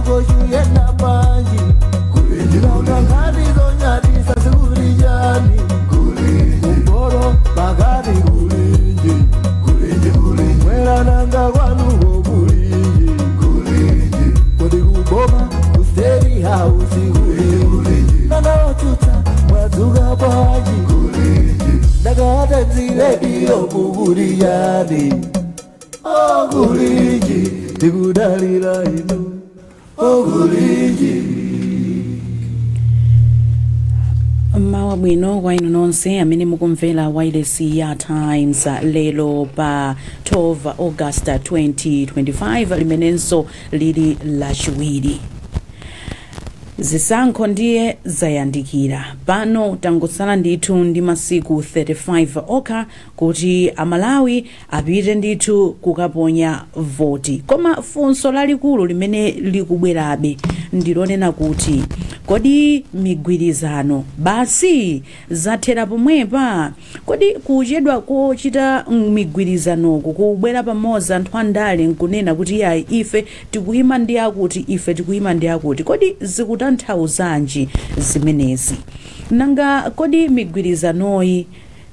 Kwanuko chuyenda bwanji? Nanga nkhani zonyadisa zikuli chani? Kumpoto, pakati kulinji? Mwera nanga kwanuko kulinji? Kodi kuboma, ku State House kulinji? Nanga otsutsa mwadzuka bwanji? Ndakata dzilediyo kukuli chani? Okulinji, tikudalira inu, okulinji. Mawa bwino kwa inu nonse amene mukumvera wailesi ya Times lero pa 12 August 2025, limenenso lili Lachiwiri. Zisankho ndiye zayandikira pano, tangotsala ndithu ndi masiku 35 okha kuti Amalawi apite ndithu kukaponya voti. Koma funso lalikulu limene likubwerabe ndilonena kuti, kodi migwirizano basi zathera pomwepa? Kodi kuchedwa kochita migwirizanoku, kubwera pamodzi anthu andale nkunena kuti yayi, ife tikuyima ndi akuti, ife tikuyima ndi akuti, kodi zikutanthauzanji zimenezi? Nanga kodi migwirizanoyi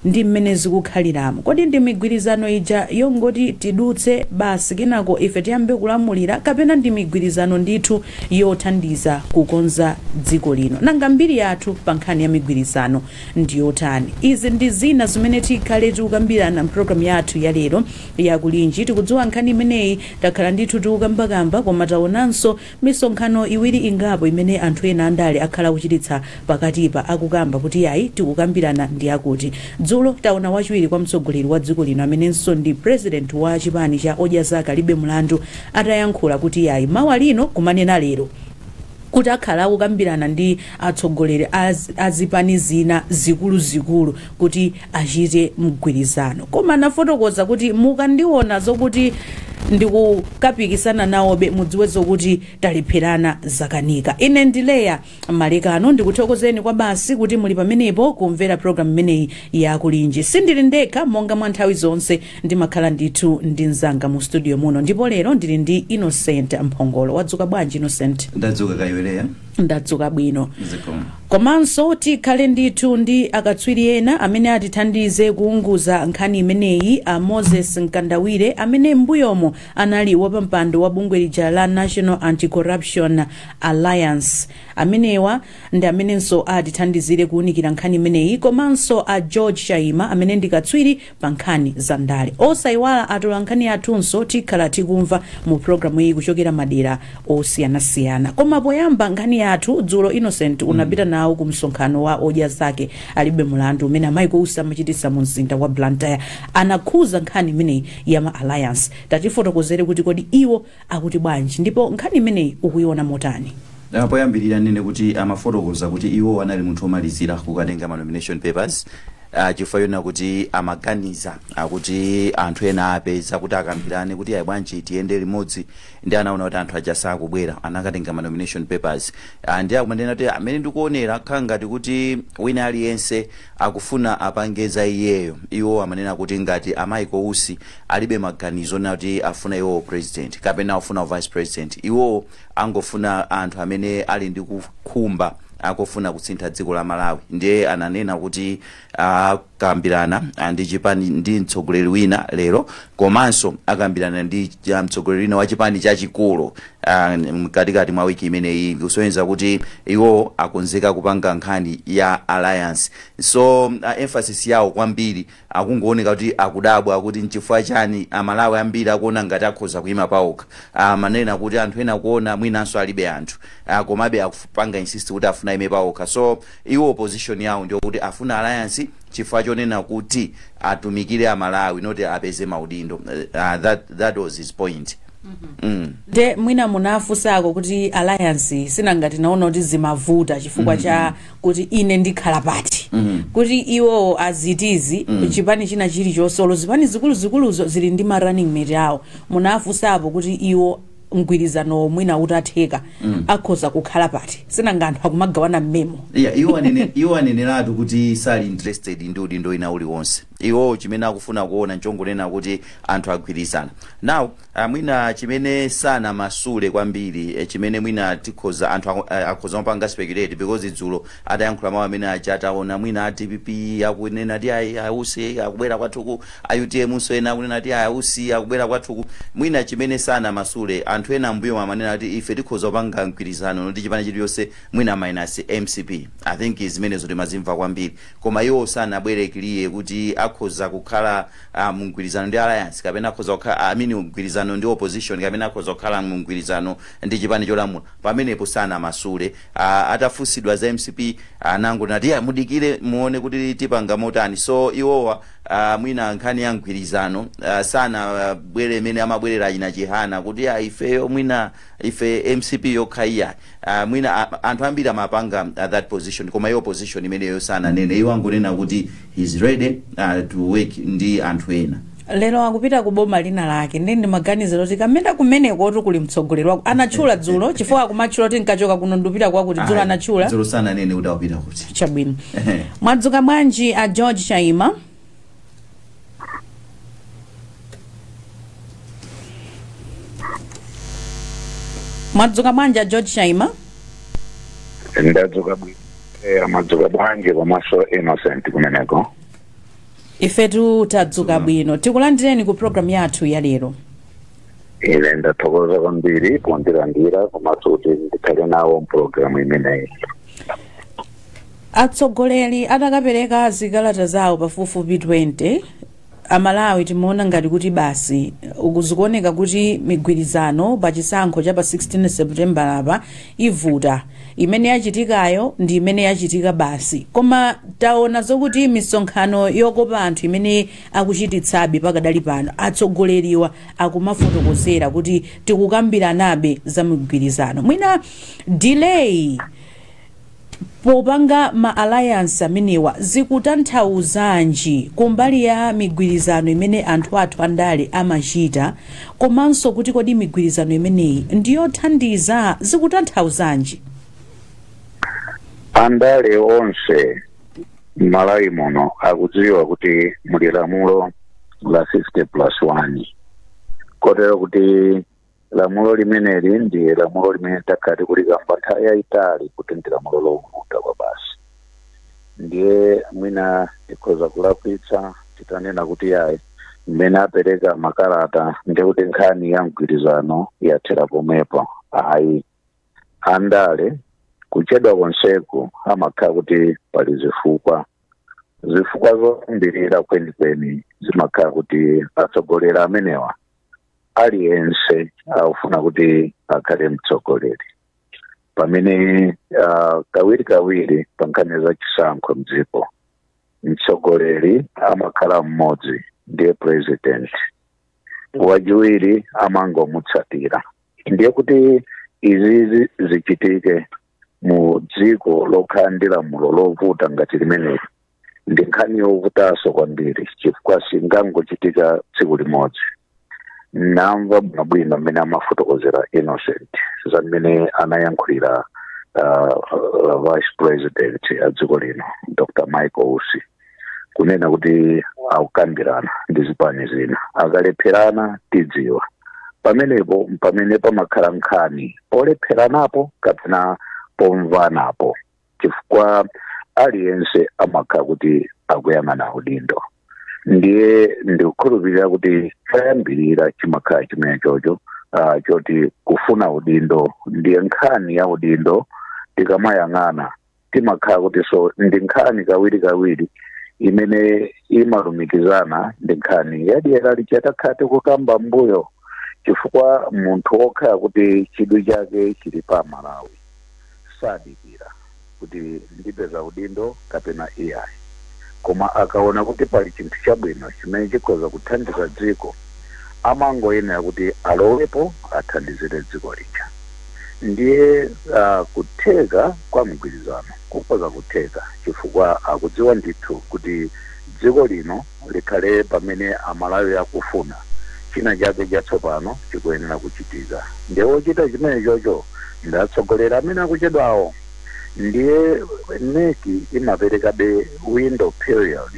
ndi mmene zikukhaliramo, kodi ndi migwirizano ija yongoti tidutse basi, kenako ife tiyambe kulamulira, kapena ndi migwirizano ndithu yothandiza kukonza dziko lino? Nanga mbiri yathu pa nkhani ya migwirizano ndiyotani? Izi ndi zina zimene tikhale tikukambirana mpulogalamu yathu ya lero yakulinji. Tikudziwa nkhani imeneyi takhala ndithu tikukambakamba, koma taonanso misonkhano iwiri ingapo imene anthu ena andale akhala akuchititsa pakatipa, akukamba kuti yayi, tikukambirana ndi akuti. Dzulo taona wachiwiri kwa mtsogoleri wa dziko lino, amenenso ndi president wa chipani cha Odya Zake Alibe Mlandu, atayankhula kuti yayi, mawa lino, kumanena lero, kuti akhala akukambirana ndi atsogoleri azipani zina zikuluzikulu kuti achite mgwirizano. Koma anafotokoza kuti mukandiona zokuti ndikukapikisana nawobe, mudziwe zokuti talepherana, zakanika. Ine ndileya Malekano, ndikuthokozeni kwa basi kuti muli pamenepo kumvera programu imeneyi yakulinji. Sindili ndekha, monga mwa nthawi zonse ndimakhala ndithu ndi mzanga mu studio muno, ndipo lero ndili ndi Innocent Mphongolo. Wadzuka bwanji, Innocent? Ndadzuka kaiweleya. Ndadzuka bwino. Zikomo. Komanso tikhale ndithu ndi akatswiri ena amene atithandize kuunguza nkhani imeneyi, a Moses Mkandawire, amene m'mbuyomo anali wapampando wa bungwe lija la National Anti-Corruption Alliance. Amenewa ndi amenenso atithandizire kuwunikira nkhani imeneyi, komanso a George Chaima, amene ndi katswiri pa nkhani za ndale. Osayiwala atola nkhani yathunso tikhala tikumva mu programu iyi kuchokera madera osiyanasiyana. Koma poyamba nkhani yathu, dzulo, Innocent, unapita nawo ku msonkhano wa Odya Zake Alibe Mulandu umene a Michael Usi amachititsa mu mzinda wa Blantyre. Anakhuza nkhani imeneyi ya ma alliance. Tatifotokozere kuti kodi iwo akuti bwanji, ndipo nkhani imeneyi ukuiona motani? Poyambirira nene kuti amafotokoza kuti iwo anali munthu omalizira kukatenga ma nomination papers, chifukwa yona kuti amaganiza akuti anthu ena apeza kuti akambirane kuti ayi, bwanji tiyende limodzi, ndi anaona kuti anthu aja sakubwera, anakatenga ma nomination papers. Ndi akumanena kuti amene ndikuonera khala ngati kuti wina aliyense akufuna apange za iyeyo. Iwo amanena kuti ngati a Michael Usi alibe maganizo onena kuti afuna iwowo president kapena afuna vice president, iwowo angofuna anthu amene ali ndi kukhumba akufuna kusintha dziko la Malawi. Ndiye ananena kuti akambirana ndi chipani ndi mtsogoleri wina lero, komanso akambirana ndi mtsogoleri wina wa chipani chachikulu mkatikati mwa wiki imeneyi, kusonyeza kuti iwo akonzeka kupanga nkhani ya alliance. So emphasis yawo kwambiri akungooneka kuti akudabwa kuti nchifukwa chani Amalawi ambiri akuona ngati akhoza kuyima paokha. Amanena kuti anthu ena akuona mwinanso alibe anthu, komabe akupanga insist kuti afuna ime paokha. So iwo position yawo ndiyo kuti afuna alliance chifukwa chonena kuti atumikire Amalawi, not apeze maudindo. That was his point. Nde mwina munafunsako kuti alliance sinanga tinaona kuti zimavuta chifukwa cha kuti ine ndikhala pati, kuti iwo azitizi chipani china chilichonse, olo zipani zikuluzikuluzo zili ndi ma running mate awo, munafunsapo kuti iwo mgwirizano mwina utatheka akhoza kukhala pati, sinanga anthu akumagawana mmemo? Yeah, iwo aneneratu kuti sali interested ndi udindo ina uliwonse. Iwo chimene akufuna kuona nchongonena kuti anthu agwirizana. Now mwina chimene sanamasule kwambiri, chimene mwina tikhoza anthu akhoza kupanga speculate, because dzulo atayankhula mawu amene aja, ataona mwina a DPP akunena ti ayi, a Usi akubwera kwathuku, a UTM nso ena akunena ti ayi, a Usi akubwera kwathuku, mwina chimene sanamasule, anthu ena mbuyo amanena kuti ife tikhoza kupanga mgwirizano ndi chipani chiliyonse mwina minus MCP. I think zimenezo timazimva kwambiri, koma iwo sanabwere clear kuti akhoza kukhala mgwirizano ndi alliance kapena akhoza kukhala, I mean, mgwirizano ndi opposition kapena akhoza kukhala mgwirizano ndi chipani cholamula. Pamenepo sanamasule. Atafunsidwa za MCP anangoti, "Ya, mudikire muone kuti tipanga motani." So iwowa mwina nkhani ya mgwirizano sanabwere imene amabwerera achina Chihana kuti ya ifeyo mwina ife MCP yokha iya. Mwina anthu ambiri amapanga that position, koma iyo position imeneyo sananene. Iwo angonena kuti he's ready to work ndi anthu ena. Lero akupita ku boma lina lake, ndi ndimaganizira kuti kamene kumeneko kuli mtsogoleri wako anatchula dzulo, chifukwa akumatchula kuti nkachoka kuno ndupita kwakuti. Dzulo anatchula? Dzulo sananene kuti akupita kuti. Chabwino. Mwadzuka bwanji a George Chaima? Mwadzuka bwanji a George Chaima? Ndadzuka bwino. Amadzuka bwanji komanso Innocent kumeneko? Ifetu tadzuka bwino. Tikulandireni ku program yathu ya lero. Ine ndathokoza kwambiri pondilandira komanso kuti ndikhale nawo mpulogalamu imeneyi. Atsogoleri atakapereka zikalata zawo pafupifupi 20, Amalawi timaona ngati kuti basi, zikuoneka kuti migwirizano pa chisankho cha pa 16 September apa ivuta, imene yachitikayo ndi imene yachitika basi. Koma taona zokuti misonkhano yokopa anthu imene akuchititsabe pakadali pano, atsogoleriwa akumafotokozera kuti tikukambiranabe za migwirizano. Mwina delay popanga ma alliance amenewa zikutanthauzanji kumbali ya migwirizano imene anthu athu andale amachita, komanso kuti kodi migwirizano imeneyi ndiyothandiza? Zikutanthauzanji? Andale onse m'Malawi muno akudziwa kuti muli lamulo la 50 plus 1, kotero kuti lamulo limeneli ndi lamulo limene takhala tikulikamba nthawi yayitali kuti ndi lamulo lovuta kwa basi. Ndiye mwina tikhoza kulakwitsa titanena kuti yayi, mmene apereka makalata ndiye kuti nkhani ya mgwirizano yathera pomwepo. Ayi, andale kuchedwa konseku amakhala kuti pali zifukwa. Zifukwa zoyambirira kwenikweni zimakhala kuti atsogoleri amenewa aliyense akufuna kuti akhale mtsogoleri, pamene kawiri kawiri pa nkhani za chisankho mdziko mtsogoleri amakhala mmodzi, ndiye president, wachiwiri amangomutsatira. Ndiye kuti izizi zichitike mu dziko lokhala ndi lamulo lovuta ngati limeneli ndi nkhani yovutanso kwambiri, chifukwa singangochitika tsiku limodzi. Namva bwinobwino mmene amafotokozera Innocent za mmene anayankhulira vice president a dziko lino, Dr Michael Usi, kunena kuti akukambirana ndi zipani zina, akalepherana tidziwa. Pamenepo pamene pamakhala nkhani polepheranapo kapena pomvanapo, chifukwa aliyense amakhala kuti akuyang'ana udindo. Ndiye ndikukhulupirira kuti choyambirira chimakhala chimene chocho choti kufuna udindo. Ndiye nkhani ya udindo tikamayang'ana timakhala kuti so ndi nkhani kawiri kawiri imene imalumikizana ndi nkhani yadyera lija takhala tikukamba mbuyo, chifukwa munthu wokhala kuti chidwi chake chili pa Malawi sadikira kuti ndipeza udindo kapena iyayi, koma akaona kuti pali chinthu chabwino chimene chikhoza kuthandiza dziko amangoyenera kuti alowepo athandizire dziko lija. Ndiye kutheka kwa mgwirizano kukhoza kutheka chifukwa akudziwa ndithu kuti dziko lino likhale pamene Amalawi akufuna, china chake chatsopano chikuyenera kuchitika. Ndiye wochita chimene chocho ndi atsogoleri amene akuchedwawo. Ndiye MEC imaperekabe window period,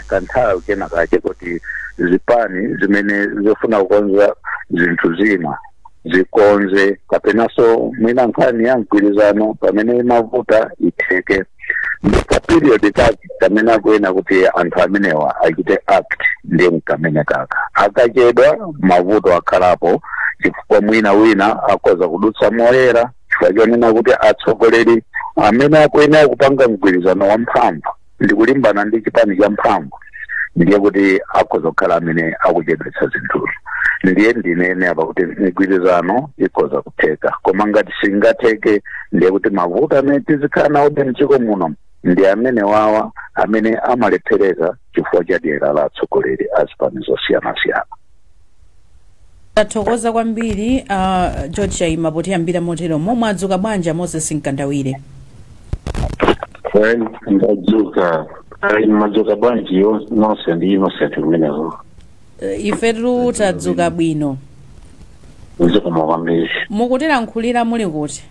kanthawi kena kache kuti zipani zimene zifuna kukonza zinthu zina zikonze, kapenanso mwina nkhani ya mgwirizano pamene imavuta itheke. Ndi period kake kamene akuyena kuti anthu amenewa achite act, ndiye kamene kaka akachedwa mavuto akhalapo, chifukwa mwina wina akhoza kudutsa moyera, chifukwa chonena kuti atsogoleri amene akuyenera kupanga mgwirizano wamphamvu ndi kulimbana ndi chipani cha mphamvu, ndiye kuti akhoza kukhala amene akuchedwetsa zinthuzo. Ndiye ndinene apa kuti mgwirizano ikhoza kutheka, koma ngati singatheke, ndiye kuti mavuto amene tizikhala nawo mdziko muno ndi amene wawa amene amalephereka chifukwa cha dyera la atsogoleri a zipani zosiyanasiyana. Tathokoza kwambiri, George Chaima, potiyambira motero. Momwe adzuka bwanji Moses Mkandawire? Well, ndadzuka. Ayi, madzuka bwanji nonse ndi Innocent kumeneko? Ifetu tadzuka bwino. Zikomo kwambiri. Mukutilankhulira muli kuti?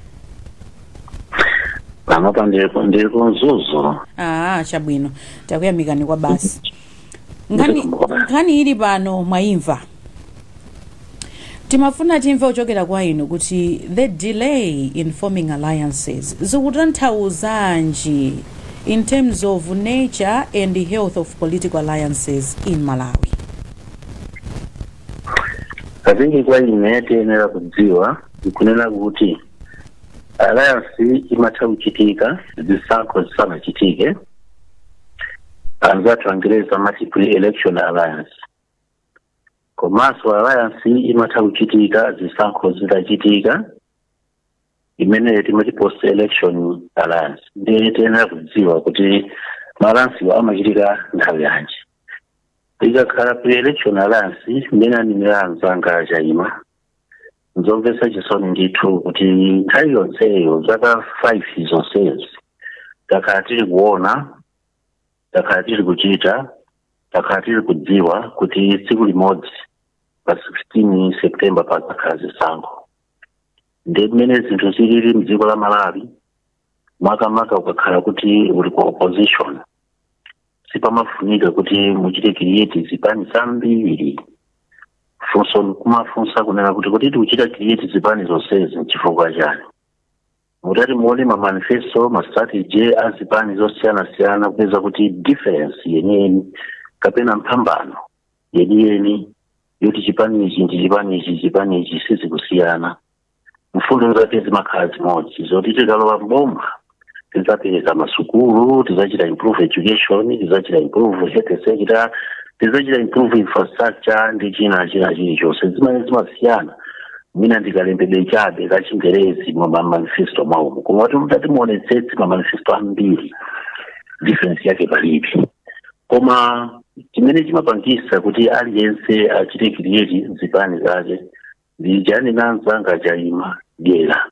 Panopa ndili ku Mzuzu. Ah, chabwino, takuyamikani kwa basi. Nkhani ili pano mwayimva. Timafuna timve kuchokera kwa inu kuti the delay in forming alliances zikutanthauzanji in terms of nature and the health of political alliances in Malawi? Katingi kwa ine, tiyenera kudziwa nkunena kuti alliance imatha kuchitika zisankho zisanachitike, anzathu Angereza amati pre-election alliance, komanso alliance imatha kuchitika zisankho zitachitika, imeneyo timati post election alliance. Ndiye tiyenera kudziwa kuti ma alliance amachitika nthawi yanji. Ikakhala pre-election alliance, mmene anenera anzanga aChaima, nzomvetsa chisoni ndithu kuti nthawi yonseyo, zaka 5 zonsezi, takhala tili kuona, takhala tili kuchita, takhala tili kudziwa kuti tsiku limodzi pa 16 September pazakhala zisankho. Ndi mmene zinthu zilili mdziko la Malawi, makamaka ukakhala kuti uli ku opposition, sipamafunika kuti muchite create zipani zambiri. Funso kumafunsa kunena kuti tikuchita create zipani zonsezi chifukwa chani? Mutati muone ma manifesto, ma strategy a zipani zosiyanasiyana, kupeza kuti difference yeniyeni kapena mphambano yeniyeni yoti chipani ichi ndi chipani ichi, chipani ichi, sizikusiyana. Mfundo zake zimakhala zimodzi, zoti tikalowa mboma tidzapereka masukulu, tidzachita improve education, tidzachita improve health sector, tidzachita improve infrastructure ndi china china chilichonse. Zimene zimasiyana mwina ndikalembedwe chabe ka Chingerezi mwa manifesto mwawomo, koma kuti mutati muonetsetse ma manifesto ambiri, difference yake palibe. Koma chimene chimapangisa kuti aliyense achite create zipani zake ndi chani? Nanzanga Chaima, dyera,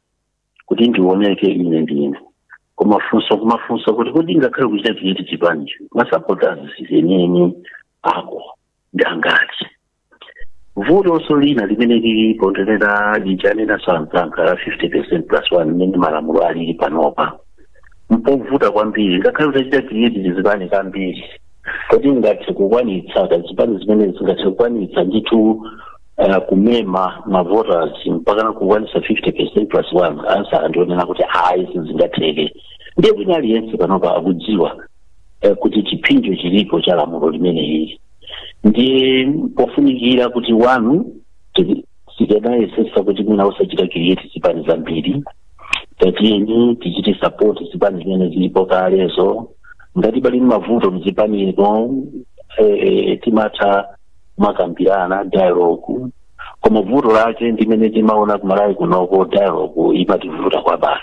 kuti ndioneke ine ndine. Koma funso kumafunsa kuti ngakhale kuchita create chipanicho, ma supporters yeniyeni ako ndi angati? Vutonso lina limene lilipo ndenera lichanena anzanga la 50% plus 1. Mmene malamulo alili panopa, mpovuta kwambiri. Ngakhale utachita create zipani kambiri, kodi ngathe kukwanitsa kazipani zimene zingathe kukwanitsa ndithu kumema ma voters mpaka kukwanitsa 50% plus 1? Answer ndionena kuti ayi, sizingatheke. Ndiye wina aliyense panopa akudziwa kuti chipinjo chilipo cha lamulo limene lili. Ndiye pofunikira kuti wanu tikanayesesa kuti mwina usachita create zipani zambiri, tatiyeni tichite support zipani zimene zilipo kalezo. Ngati pali mavuto mzipanimo, timatha kumakambirana, dialogue. Koma vuto lake ndimene timaona kuMalawi kunoko, dialogue imativuta kwa basi,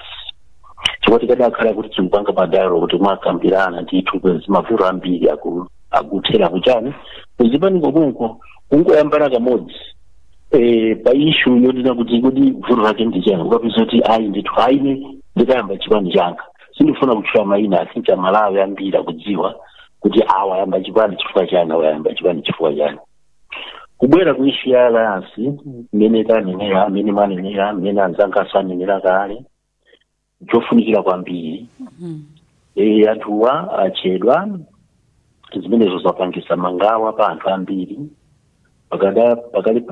chifukwa tikadakhala kuti tikupanga pa dialogue, timakambirana ndithu, kwezi mavuto ambiri akuthera kuchani? Kuzipani komweko. Kungoyambana kamodzi pa issue yonena kuti vuto lake ndi chani, ukapeza kuti ayi ndithu, aine ndikayamba chipani changa. Sindifuna kutchula mayina, asincha Malawi ambiri akudziwa kuti awa ayamba chipani chifukwa chani, awa ayamba chipani chifukwa chani. Kubwera ku issue ya alliance, mmene tanenera, mmene mwanenera, mmene anzanga asanenera kale. Chofunikira kwambiri. Anthuwa achedwa, zimenezo zapangisa mangawa pa anthu ambiri.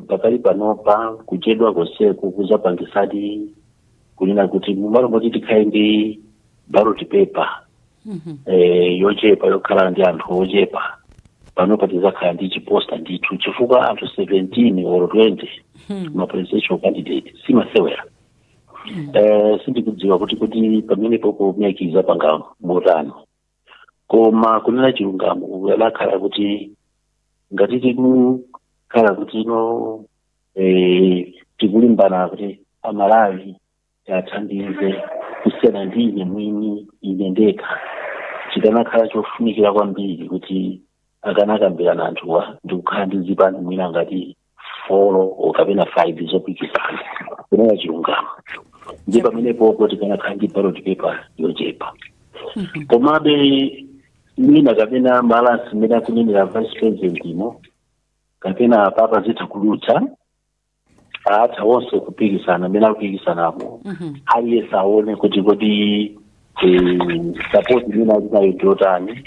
Pakali panopa kuchedwa konseku kuzapangisadi kunena kuti mumalo moti tikhale ndi ballot paper yochepa, yokhala ndi anthu ochepa, panopa tizakhala ndi chiposta ndithu, chifukwa anthu 17 or 20 ma presidential candidate simasewera. Sindikudziwa kuti pamenepo MEC izapanga motani, koma kunena chilungamo, lakhala kuti ngati tikukhala kuti ino tikulimbana kuti Amalawi athandize kusiyana ndi ine mwini, ine ndekha, chikanakhala chofunikira kwambiri kuti akanakambirana anthuwa ndikukhala ndi zipani mwina ngati 4 or kapena 5 zopikisana, kunena chilungamo, ndi pamenepopo tikanakhala ndi ballot paper yochepa. Komabe mwina kapena balance imene akunenera vice president imo, kapena apapa zitha kudutsa, atha wonse kupikisana amene akupikisanamo, aliyense aone kuti kodi support imene ali nayo ndiyotani.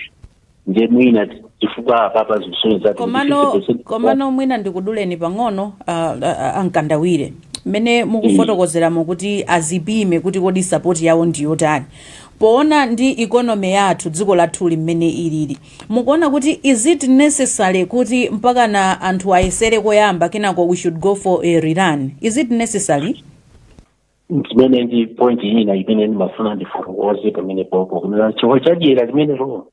Ndiye mwina chifukwa apapa zikusonyeza Komano, komano mwina ndikuduleni pang'ono, ankandawire, mmene mukufotokozeramo kuti azipime kuti kodi support yawo ndiyotani, poona ndi economy yathu, dziko lathuli mmene ilili, mukuona kuti is it necessary kuti mpakana anthu ayesere koyamba, kenako we should go for a rerun? Is it necessary? Zimene ndi point ina imene ndimafuna ndifotokoze pamene popo, kunena chifukwa chadyera limenelo,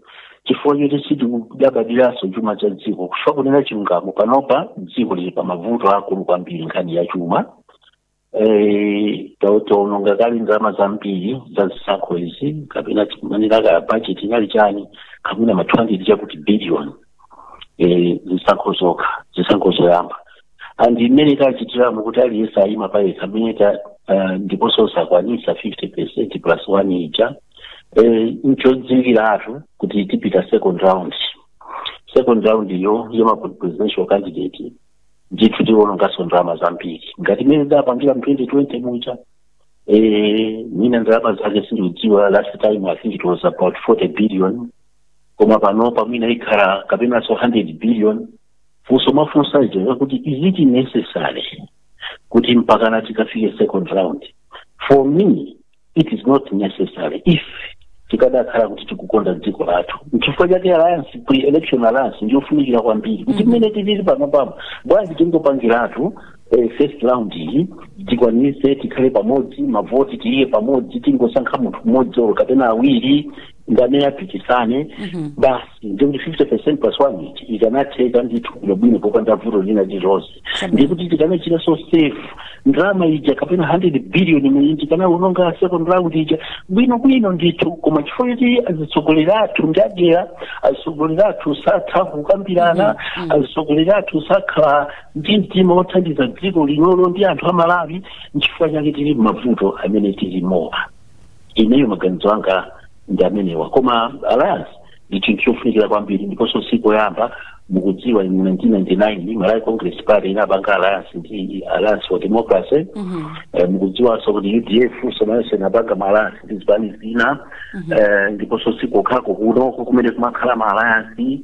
chifukwa choti sitikudabadiranso chuma cha dziko. Kufa kunena chilungamo, panopa dziko lili pa mavuto akulu kwambiri, nkhani ya chuma. Taononga kale ndalama zambiri za zisankho izi, kapena timanena ka budget inali chani, kapena ma 200 chakuti billion, zisankho zokha, zisankho zoyamba. And imene tachitiramo kuti aliyense ayima payekha amene ta ndiponso sakwanisa 50% plus 1 ija, nchodziwikiratu kuti tipita second round. Second round yo yoma presidential candidate ndithu tiononganso ndalama zambiri ngati imene ndapangira mu 2020 muja. Mwina ndalama zake sindikudziwa, last time I think it was about 40 billion, koma panopa mwina ikhala kapenanso 100 billion. Funso mafunsa ija kuti is it necessary kuti mpakana tikafike second round? For me, it is not necessary if tikadakhala kuti tikukonda dziko lathu. Nchifukwa chake alliance, pre-election alliance, ndiyofunikira kwambiri, kuti mmene tilili pano pamo, bwanji tingopangiratu first round iyi, tikwanise tikhale pamodzi, mavoti tiiye pamodzi, tingosankha munthu mmodzi olo kapena awiri ndi amene apikisane basi. Ndikuti 50% plus 1 ichi ikanatheka ndithu bwinobwino popanda vuto lina lililonse. Ndikuti tikanachita so save ndalama ija, kapena 100 billion imene tikanaononga second round ija, bwinobwino ndithu. Koma chifukwa choti azitsogoleri athu ndi adyera, azitsogoleri athu satha kukambirana, azitsogoleri athu sakhala ndi mtima wothandiza dziko linolo ndi anthu Amalawi, nchifukwa chake tili mavuto amene tilimowa. Ineyo maganizo anga ndi amenewa. Koma alliance ndi chinthu chofunikira kwambiri, ndiponso sikoyamba. Mukudziwa, in 1999 Malawi Congress Party inapanga alliance ndi Alliance for Democracy. Mukudziwanso kuti UDF sonayonso inapanga ma alliance ndi zipani zina. Ndiponso sikokhako kunoko kumene kumakhala ma alliance.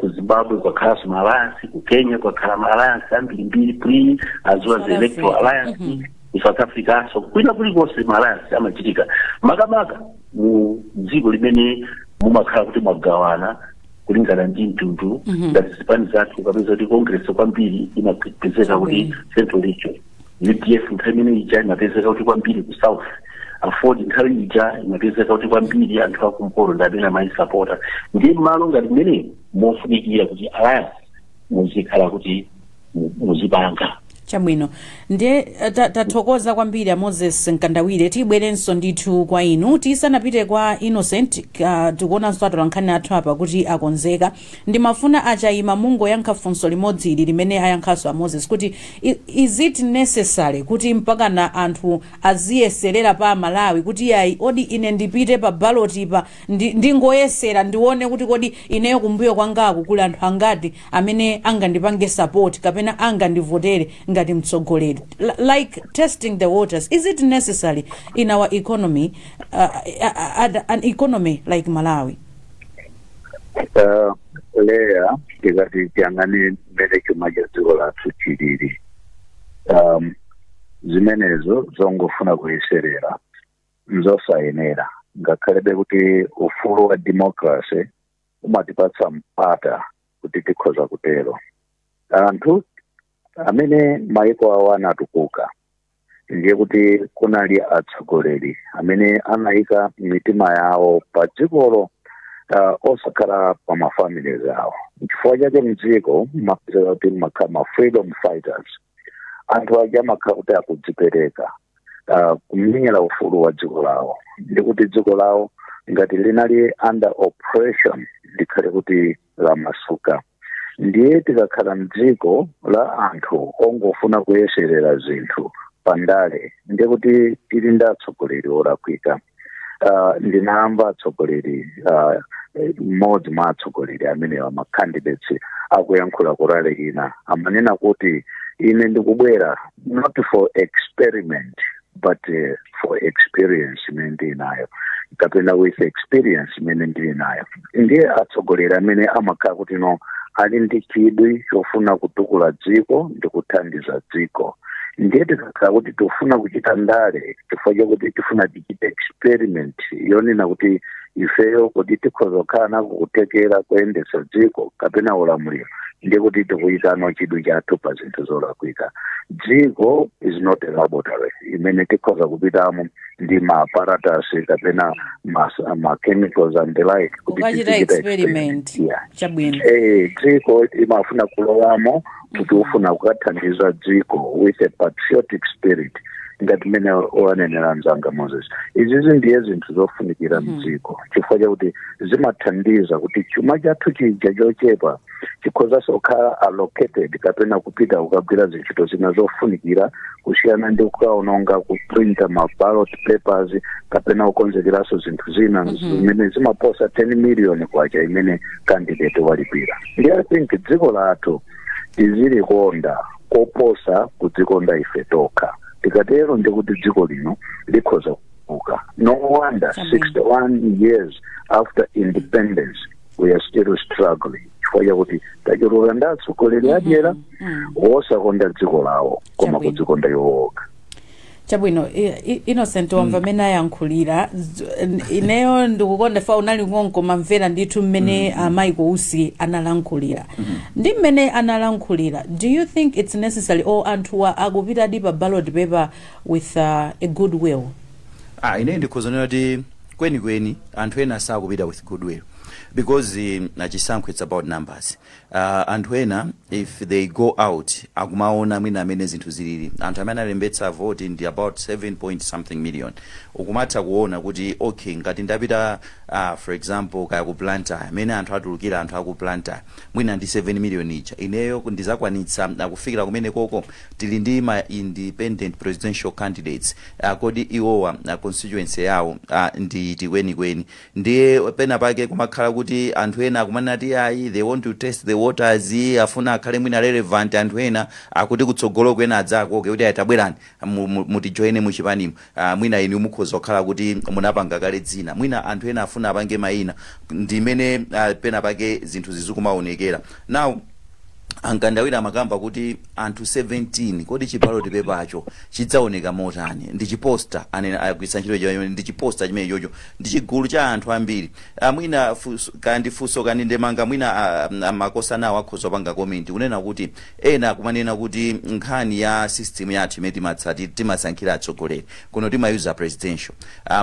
Ku Zimbabwe kwakhalanso ma alliance, ku Kenya kwakhala ma alliance ambirimbiri, pre as well as South electoral Africa. alliance. Ku South Africa, so kwina kulikonse ma alliance amachitika, makamaka mu dziko limene mumakhala kuti mwagawana kulingana ndi mtundu, ngati zipani zathu, kapeza kuti Congress kwambiri imapezeka kuti Central Region, UDF nthawi imene ija imapezeka kuti kwambiri ku South, AFORD nthawi ija imapezeka kuti kwambiri anthu akumpoto ndi amene amayisapota. Ndiye malo ngati mmene mofunikira kuti alliance muzikhala kuti muzipanga. Chabwino, ndiye tathokoza kwambiri a Moses Mkandawire. Tibwerenso ndithu kwa inu tisanapite kwa Innocent. Tikuonanso atolankhani athu apa kuti akonzeka. Ndimafuna achayima mungoyankha funso limodzi ili limene ayankhanso a Moses, kuti is it necessary kuti mpakana anthu aziyeserera pa Malawi kuti yayi, odi ine ndipite pa ballot pa ndingoyesera ndione kuti kodi ineyo kumbuyo kwangaku kuli anthu angati amene angandipange support kapena angandivotere ngati Ngati mtsogoleri, like testing the waters, is it necessary in our economy, an economy like Malawi? Leya, tikati tiyang'ane mmene chuma cha dziko lathu chilili, zimenezo zongofuna kuyeserera nzosayenera, ngakhalebe kuti ufulu wa democracy umatipatsa mpata kuti tikhoza kutero. Anthu amene maiko awo anatukuka, ndiye kuti kunali atsogoleri amene anayika mitima yawo pa dzikolo, osakhala pa ma families awo. Chifukwa chake mdziko mapezeka kuti makhala ma freedom fighters. Anthu aja amakhala kuti akudzipereka kumenyera ufulu wa dziko lawo, ndi kuti dziko lawo ngati linali under oppression likhale kuti lamasuka. Ndiye tikakhala mdziko la anthu ongofuna kuyeserera zinthu pandale, ndiye kuti tili ndi atsogoleri olakwika. Ndinamva atsogoleri, mmodzi mwa atsogoleri amenewa, ma candidates, akuyankhula ku rally ina, amanena kuti, "Ine ndikubwera not for experiment but for experience imene ndili nayo, kapena with experience imene ndili nayo." Ndiye atsogoleri amene amakhala kuti no, ali ndi chidwi chofuna kutukula dziko ndi kuthandiza dziko. Ndiye tikakhala kuti tifuna kuchita ndale chifukwa chakuti tifuna tichite experiment yonena kuti ifeyo kuti tikhoza kukhala nako kuthekera kuyendetsa dziko kapena ulamuliro, ndiye kuti tikuyikano chidwi chathu pa zinthu zolakwika. Dziko is not a laboratory imene tikhoza kupitamo ndi ma apparatus kapena ma chemicals and the like kuti kukachita tizichita experiment. Yeah. Chabwino. Dziko imafuna kulowamo kuti ufuna kukathandiza dziko with a patriotic spirit, ngati mmene wanenera mzanga Moses. Izizi ndiye zinthu zofunikira mdziko, chifukwa chakuti zimathandiza kuti chuma chathu chija chochepa chikhozanso kukhala allocated kapena kupita kukagwira zintchito zina zofunikira, kusiyana ndi kukaononga kuprinta ma ballot papers kapena kukonzekeranso zinthu zina zimene zimaposa 10 million kwacha imene candidate walipira. Ndiye I think dziko lathu tizilikonda koposa kudzikonda ife tokha. Tikatero ndikuti dziko lino likhoza kuuka. No wonder 61 years after independence we are still struggling, chifukwa chakuti tachuluka ndi atsogoleri adyera wosakonda dziko lawo koma kudzikonda iwo okha. Chabwino. Innocent, wamva mmene ayankhulira. Ineyo ndikukonda fa unali nkonko, mamvera ndithu mmene a Michael Usi analankhulira ndi mmene analankhulira. Do you think it's necessary, or anthuwa akupitadi pa ballot paper with a good will? Ah, ine ndikhoza kuti kwenikweni anthu ena sakupita with goodwill, because chisankho, it's about numbers. Anthu ena, if they go out, akumaona mwina amene zinthu zilili, anthu amene alembetsa voti ndi about 7 point something million. Ukumatha kuona kuti, okay, ngati ndapita, for example, kaya ku Blantyre, amene anthu atulukira, anthu aku Blantyre mwina ndi 7 million ija, ineyo ndizakwanitsa kufikira kumene koko? Tili ndi ma independent presidential candidates, kodi iwowa constituency yawo ndi tikwenikweni? Ndiye pena pake kumakhala kuti anthu ena akumanena ti ayi, they want to test the waters, afuna akhale mwina relevant. Anthu ena akuti kutsogolo kwena adzakoke kuti ayitabwerani mutijoine muchipanimo. Mwina inu mukhoza kukhala kuti munapanga kale dzina, mwina anthu ena afuna apange mayina, ndimene pena pake zinthu zizikumaonekera. Now, ankandawira amakamba kuti anthu 17, kodi chi ballot paper chidzaoneka motani? Ndi chi poster anene agwiritsa ntchito chimene ndi chi poster chimene chocho ndi chigulu cha anthu ambiri. Mwina kandi funso kandi ndemanga, mwina makosana awo akhoza kupanga comment, kunena kuti ena akumanena kuti nkhani ya system yathu imene timatsati timasankhira atsogoleri kuno, timayuza presidential,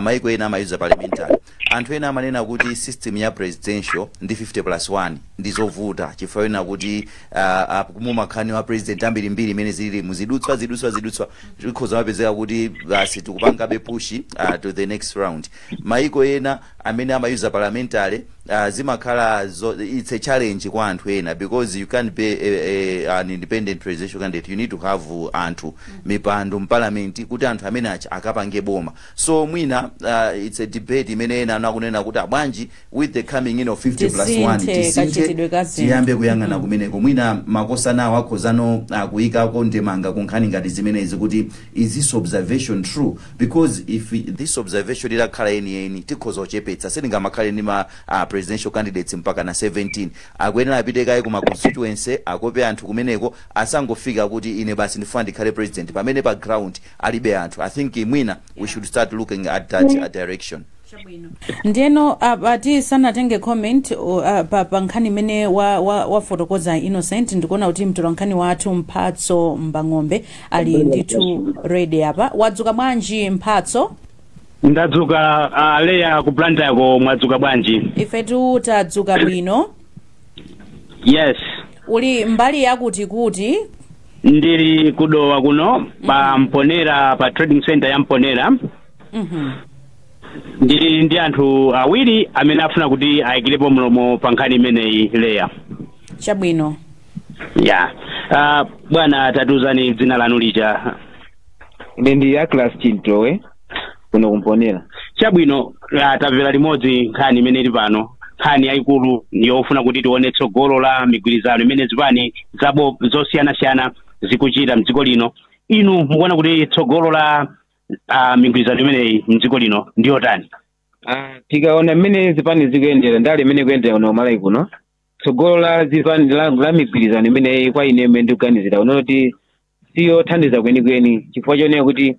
maiko ena amayuza parliamentary. Anthu ena amanena kuti system ya presidential ndi 50 plus 1 ndi zovuta, chifukwa ena kuti mumakhani wa president ambirimbiri imene zilili muzidutswa zidutswa zidutswa, zikhoza mapezeka kuti basi tikupangabe push to the next round. Maiko ena amene amayuza parliamentary Zimakhala it's a challenge kwa anthu ena because you can't be an independent presidential candidate. You need to have anthu, mipando mparliament, kuti anthu amene acha akapange boma. So mwina it's a debate imene ena anakunena kuti abwanji with the coming in of 50 plus 1 Tisinthe kachitidwe ka zinthu. Tiyambe kuyang'ana kumeneko. Mwina makosana akhozano akuyikako ndemanga kunkhani ngati zimenezi kuti is this observation true? Because if this observation itakhala yeniyeni, tikhoza kuchepetsa. Sitingamakhale ndi ma presidential candidates mpaka na 17. Akuyenera apite kaye kuma constituency, akope anthu kumeneko. Asangofika kuti ine basi ndifuna ndikhale president pamene pa ground alibe anthu. I think mwina we should start looking at that direction. Ndiyeno apa sanatenge comment pa nkhani imene wafotokoza Innocent, ndikuona kuti mtolankhani wathu Mphatso Mbang'ombe ali ndithu ready apa. Wadzuka bwanji, Mphatso? Ndadzuka, Leya, ku Blantyreko mwadzuka bwanji? Ifetu tadzuka bwino. Yes. Uli mbali yakuti kuti? Ndili kuDowa kuno pa Mponera, pa trading center ya Mponera. Ndili ndi anthu awiri amene afuna kuti ayikirepo mlomo pa nkhani imeneyi, Leya. Chabwino. Ya, bwana, tatiuzani dzina lanu lija. Ine ndi Aclas Chintowe, kuno kuMponera. Chabwino, tamvera limodzi nkhani imene ili pano. Nkhani yayikulu yofuna kuti tione tsogolo la migwirizano imene zipani zabo zosiyanasiyana zikuchita mdziko lino. Inu mukuona kuti tsogolo la migwirizano imeneyi mdziko lino ndiyotani? Tikaona mmene zipani zikuyendera, ndale imene ikuyendera kuno Malawi kuno, tsogolo la zipani la migwirizano imeneyi, kwa ine imene ndikuganizira unoti siyothandiza kwenikweni, chifukwa chonena kuti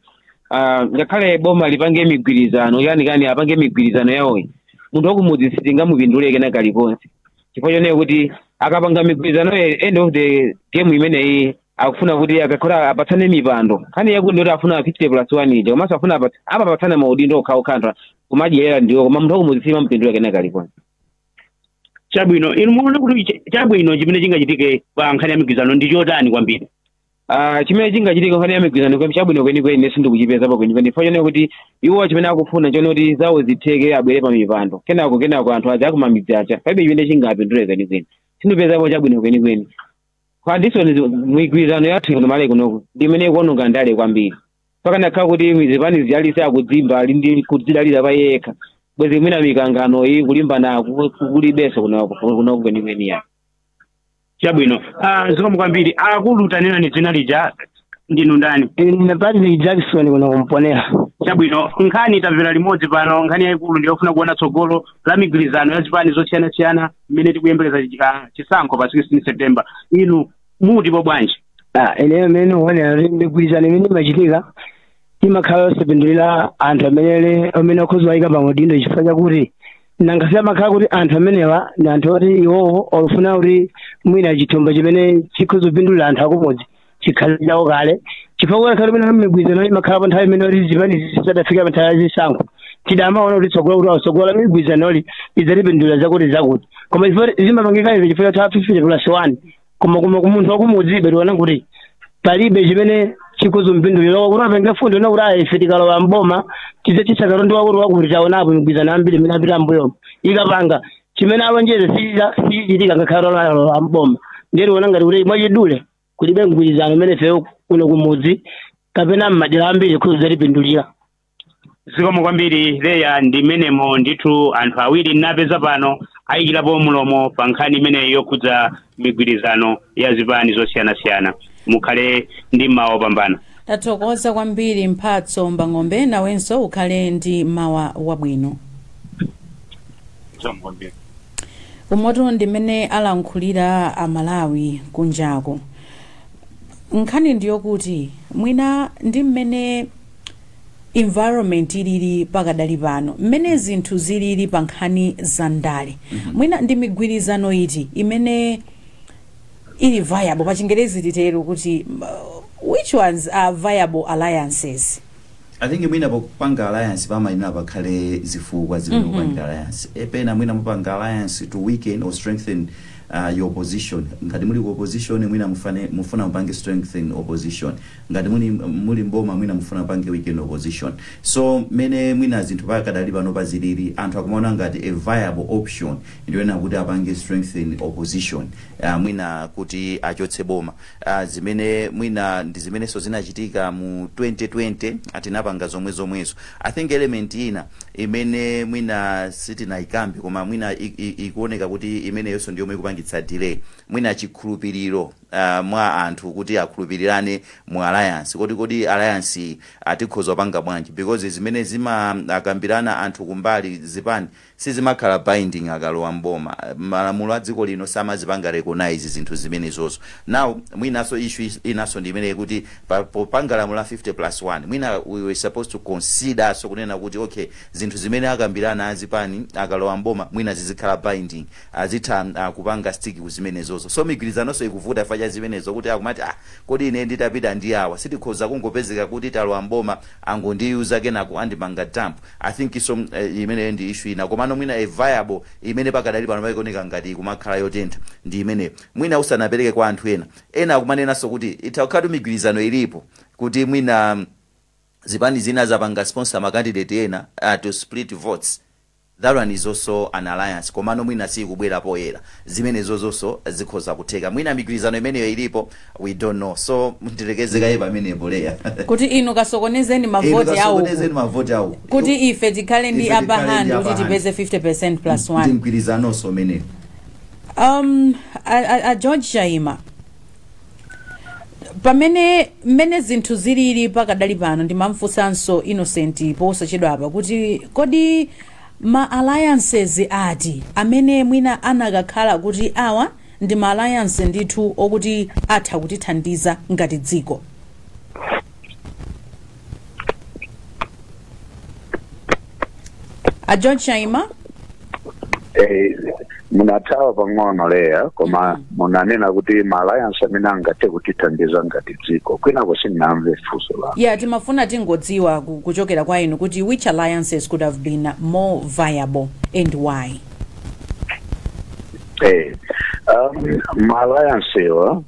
ngakhale boma lipange migwirizano yani kani apange migwirizano yawoyi, munthu wakumudzi sitingamupindule kena kalikonse, chifukwa chonena kuti akapanga migwirizano, end of the game imeneyi akufuna kuti akakhala apatsane mipando. Nkhani yakuti ndoti afuna 50 plus 1 ija, komanso afuna amapatsana maudindo okhaokha, anthu kumadyerera ndiwo, koma munthu wakumudzi simamupindula kena kalikonse. Chabwino, inu mukuona kuti chabwino chimene chingachitike pa nkhani ya migwirizano ndi chotani kwambiri? Chimene chingachitika nkhani ya migwirizano chabwino kwenikweni ine sindikuchipezapo kwenikweni, chifukwa chonena kuti iwo chimene akufuna chone kuti zawo zitheke, abwere pa mipando, kenako anthu aja akumamidzi aja palibe chimene chingapindule kwenikweni. Sindipezapo chabwino kwenikweni. Kwandiso migwirizano yathu kuno Malawi kunoku ndi imene ikuononga ndale kwambiri. Pakanakhala kuti zipani ziyalise akudzimba ali ndi kudzidalira pa yekha, bwezi mwina mikangano iyi kulimbana kulibenso kunoku kwenikweni ya. Chabwino, zikomo kwambiri. Akulu, tanena dzina lija, ndinu ndani? Ine Patrick Jackson, kuno kuMponera. Chabwino, nkhani tamvera limodzi pano. Nkhani yayikulu ndiyofuna kuona tsogolo la migwirizano ya zipani zosiyanasiyana mmene tikuyembekeza chisankho pa 16 September. Inu mutipo bwanji? Ine imene ndikuonera kuti migwirizano imene imachitika imakhala yosapindulira anthu amene akhoza kuyika pamaudindo, chifukwa chakuti nangasi amakhala kuti anthu amenewa ndi anthu oti iwowo ofuna kuti mwina chithumba chimene chikhoza kupindulira anthu akumudzi chikhale chawo kale, chifukwa kuti khale imene migwirizano imakhala pa nthawi imene kuti zipani zisadafika pa nthawi yazisankho, tidamaona kuti tsogolo kuti tsogola migwirizanoli idzatipindulira zakuti zakuti, koma chifukwa zimapangika izo chifukwa cha 50 plus 1, koma kumunthu wakumudzi tiona kuti palibe chimene chikhoza mpindulira kuti apenge fundo na kuti ayi, ife tikalowa mboma tidzachitsa katundu wakuti wakuti. Taonapo migwirizano ambiri imene apita mbuyomo ikapanga chimene alonjeza sichichitika ngakhale alowa mboma. Ndiye tiona ngati kuti mwachidule kulibe mgwirizano umene ifeyo kuno kumudzi kapena m'madera ambiri khoza zatipindulira. Zikomo kwambiri, Leya. Ndi menemo ndithu anthu awiri napeza pano ayikirapo mlomo pa nkhani imeneyi yokhudza migwirizano ya zipani zosiyanasiyana. Mukhale ndi mawa opambana. Tathokoza kwambiri, Mphatso Mbang'ombe. Nawenso ukhale ndi mawa wabwino. Zikomo kwambiri. Umoto ndimene alankhulira Amalawi kunjako. Nkhani ndiyokuti mwina ndi mmene environment ilili pakadali pano, mmene zinthu zilili pa nkhani za ndale, mwina ndi migwirizano iti imene ili viable? Pa Chingerezi titero kuti which ones are viable alliances? I think mwina popanga alliance pamayenera pakhale zifukwa zimene mupangira alliance. Epena mwina mupanga alliance to weaken or strengthen Your position, ngati muli ku opposition, mwina mufuna mupange strengthen opposition, ngati muli mboma, mwina mufuna mupange weaken opposition. So mene mwina zinthu pakadali pano pazilili, anthu akumaona ngati a viable option ndiyona kuti apange strengthen opposition, mwina kuti achotse boma, zimene mwina ndi zimenenso zinachitika mu 2020, atinapanga zomwe zomwezo. I think element ina imene mwina sitinayikambe, koma mwina ikuoneka kuti imeneyonso ndiyomwe ikupangitsa delay, mwina chikhulupiriro mwa anthu kuti akhulupirirane mu alliance. Kodi alliance atikhoza kupanga bwanji? Because zimene zimakambirana anthu kumbali, zipani, sizimakhala binding akalowa mboma. Malamulo a dziko lino samazipanga recognize zinthu zimenezozo. Now mwinaso issue inaso ndi imene kuti popanga lamulo la 50 plus 1, mwina we were supposed to consider so kunena kuti, okay, zinthu zimene akambirana azipani akalowa mboma mwina zizikhala binding, azitha kupanga stick ku zimenezozo. So migwirizanonso ikuvuta chifukwa cha zimenezo, kuti akumati, "Ah, kodi ine nditapita ndi awa, sitikhoza kungopezeka kuti talowa mboma, angondiyuza, kenako andipanga dump?" I think so imeneyo ndi issue ina. Komano mwina a viable imene pakadali pano paikuoneka ngati kumakhala yotentha ndi imeneyo. Mwina usanapereke kwa anthu ena, ena akumanenanso kuti itha kukhala migwirizano ilipo kuti mwina zipani zina zapanga sponsor ma candidate ena to split votes. That one is also an alliance, komano mwina sikubwera poyera. Zimenezo zonso zikhoza kutheka, mwina migwirizano imeneyo ilipo, we don't know. So ndilekeze kaye pamenepo, Leya. Kuti inu kasokonezeni mavoti awo. Kasokonezeni mavoti awo. Kuti ife tikhale ndi Ife upper tikhale hand ndi kuti upper hand. tipeze 50% plus Ndi 1. mgwirizanonso umenewo. A George Chaima, pamene mmene zinthu zilili pakadali pano, ndimamfunsanso Innocent posachedwa apa kuti kodi ma alliances ati amene mwina anakakhala kuti awa ndi ma alliance ndithu okuti atha kutithandiza ngati dziko? A George Chaima. Munathawa pang'ono, Leya, koma munanena kuti ma alliance amene angathe kutithandiza ngati dziko, kwinako sindinamve funso lanu. Ya, timafuna tingodziwa kuchokera kwa inu kuti which alliances could have been more viable and why? Ma alliance wa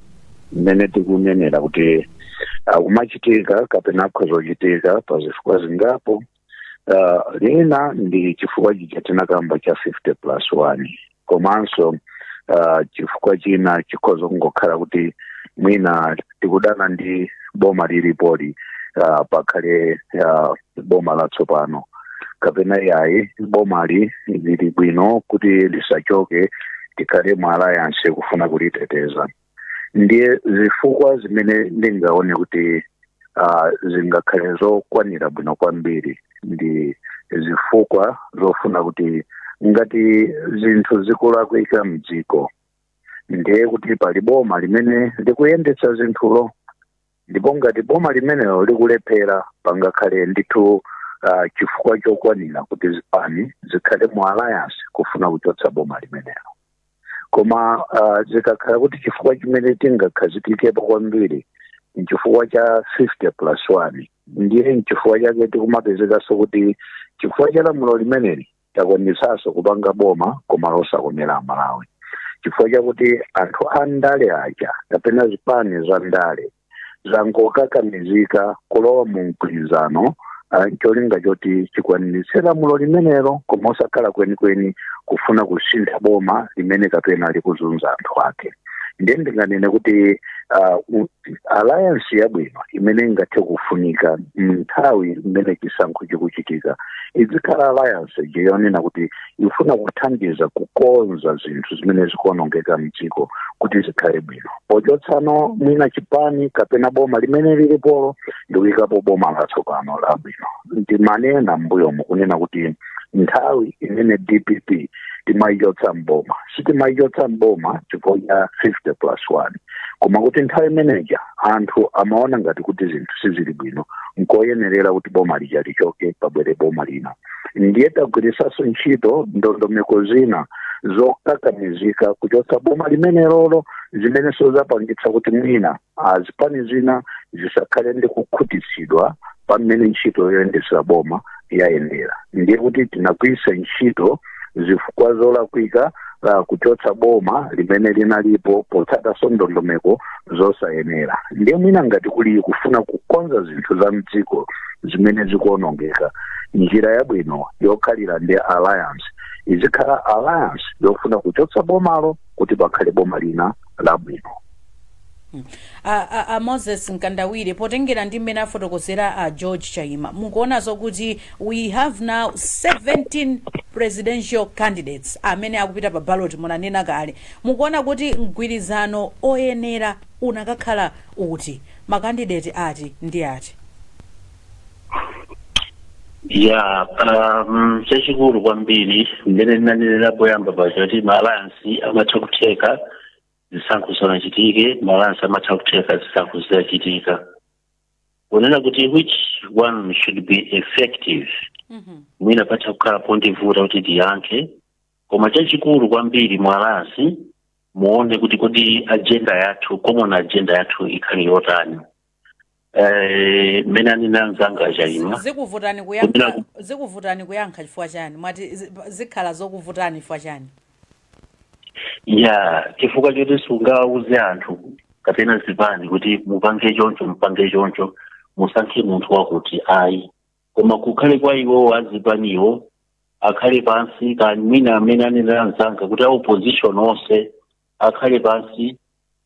mmene tikunenera kuti akumachitika kapena akhoza kuchitika pa zifukwa zingapo. Lina ndi chifukwa chija tinakamba cha 50 plus 1, komanso chifukwa china chikhoza kungokhala kuti mwina tikudana ndi boma lilipoli, pakhale boma latsopano, kapena yayi, bomali lili bwino kuti lisachoke, tikhale mu alliance kufuna kuliteteza. Ndiye zifukwa zimene ndingaone kuti zingakhale zokwanira bwino kwambiri ndi zifukwa zofuna kuti ngati zinthu zikulakwika mdziko, ndiye kuti pali boma limene likuyendetsa zinthulo, ndipo ngati boma limenelo likulephera, pangakhale ndithu chifukwa chokwanira kuti zipani zikhale mu alliance kufuna kuchotsa boma limenelo. Koma zikakhala kuti chifukwa chimene tingakhazikikepo kwambiri nchifukwa cha 50 plus 1, ndiye nchifukwa chake tikumapezekanso kuti chifukwa cha lamulo limeneli takwanitsanso kupanga boma koma losakomera Amalawi, chifukwa chakuti anthu a ndale aja kapena zipani za ndale zangokakamizika kulowa mu mgwirizano cholinga choti chikwaniritse lamulo limenelo, koma osakhala kwenikweni kufuna kusintha boma limene kapena likuzunza anthu ake. Ndiye ndinganene kuti alliance yabwino imene ingathe kufunika nthawi imene chisankho chikuchitika izikhala alliance yonena kuti ifuna kuthandiza kukonza zinthu zimene zikuonongeka mdziko kuti zikhale bwino, pochotsano mwina chipani kapena boma limene lilipolo ndikuyikapo boma latsopano labwino. Ndimanena mbuyomu kunena kuti nthawi imene DPP timayichotsa mboma, sitimayichotsa mboma chifukwa cha 50 plus 1, koma kuti nthawi imeneja anthu amaona ngati kuti zinthu sizili bwino, nkoyenerera kuti boma lija lichoke, pabwere boma lina. Ndiye tagwiritsanso ntchito ndondomeko zina zokakamizika kuchotsa boma limenelolo, zimenenso zapangitsa kuti mwina azipani zina zisakhale ndi kukhutitsidwa pamene ntchito yoyendetsera boma yayendera. Ndiye kuti tinagwiritsa ntchito zifukwa zolakwika. Kuchotsa boma limene linalipo potsatanso ndondomeko zosayenera. Ndiye mwina ngati kuli kufuna kukonza zinthu za mdziko zimene zikuonongeka, njira yabwino yokhalira ndi alliance izikhala alliance yofuna kuchotsa bomalo kuti pakhale boma lina labwino. A Moses Mkandawire, potengera ndi mmene afotokozera a George Chaima, mukuonanso kuti we have now 17 presidential candidates amene akupita pa ballot, munanena kale, mukuona kuti mgwirizano oyenera unakakhala uti, ma candidate ati ndi ati? Ya, chachikulu kwambiri, mmene ndinanenera poyamba paja kuti ma alliance amatha kutheka zisankho zisanachitike, ma alliance amatha kutheka zisankho zitachitika. Kunena kuti which one should be effective, mwina patha kukhala pondivuta kuti tiyankhe, koma chachikulu kwambiri mu alliance muone kuti kodi agenda yathu, common agenda yathu ikhale yotani. Mmene anena anzanga aChaima Zikuvutani kuyankha, zikuvutani kuyankha chifukwa chani? Mwati zikhala zokuvutani chifukwa chani? Ya, chifukwa choti sungawuze anthu kapena zipani kuti mupange choncho, mupange choncho, musankhe munthu wakuti, ayi, koma kukhale kwa iwowo azipaniwo akhale pansi, kani mwina amene anenera anzanga kuti a opposition onse akhale pansi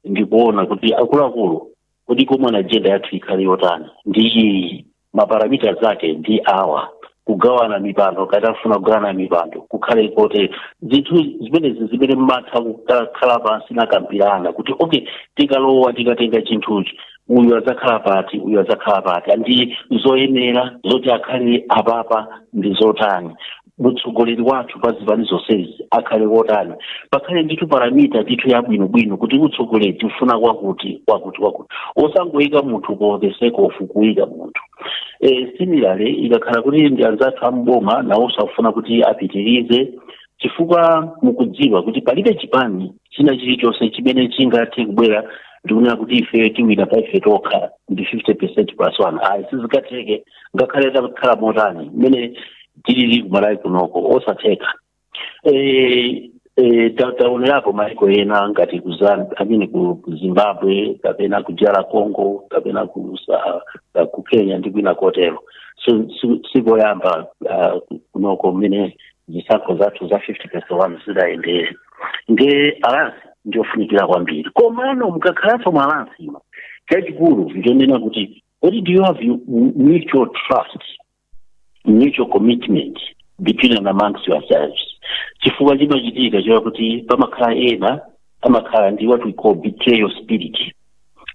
ndikuona kuti akuluakulu, kuti common agenda yathu ikhale yotani, ndi iyi, ma parameters ake ndi awa, kugawana mipando, kati afuna kugawana mipando kukhale kote, zinthu zimenezi zimene mmatha kukhala pansi nakambirana kuti okay, tikalowa, tikatenga chinthuchi, uyu adzakhala pati, uyu adzakhala pati, ndi zoyenera zoti akhale apapa ndi zotani, mtsogoleri wathu pa zipani zonsezi akhale wotani, pakhale ndithu parameter ndithu yabwinobwino kuti utsogoleri tifuna kwakuti, kwakuti, kwakuti, osangoyika munthu for the sake of kuyika munthu. Similarly, ikakhala kuti ndi anzathu amboma nawo safuna kuti apitirize, chifukwa mukudziwa kuti palibe chipani china chilichonse chimene chingathe kubwera ndikunena kuti ife tiwina pa ife tokha ndi 50% plus 1. Ayi, sizikatheke, ngakhale takhala motani mmene tilili kuMalawi kunoko, osatheka. Taonerapo maiko ena ngati ku I mean ku Zimbabwe kapena ku DR Congo kapena ku Kenya ndi kwina kotero. So sikoyamba kunoko mmene zisankho zathu za 50 plus 1 zidayendere. Nge alliance ndiyofunikira kwambiri, komano mukakhalanso mu alliance ino, chachikulu ndichonena kuti kodi do you have mutual trust, mutual commitment between and amongst yourselves? Chifukwa chimachitika chiwa kuti pamakhala ena amakhala ndi what we call betrayal spirit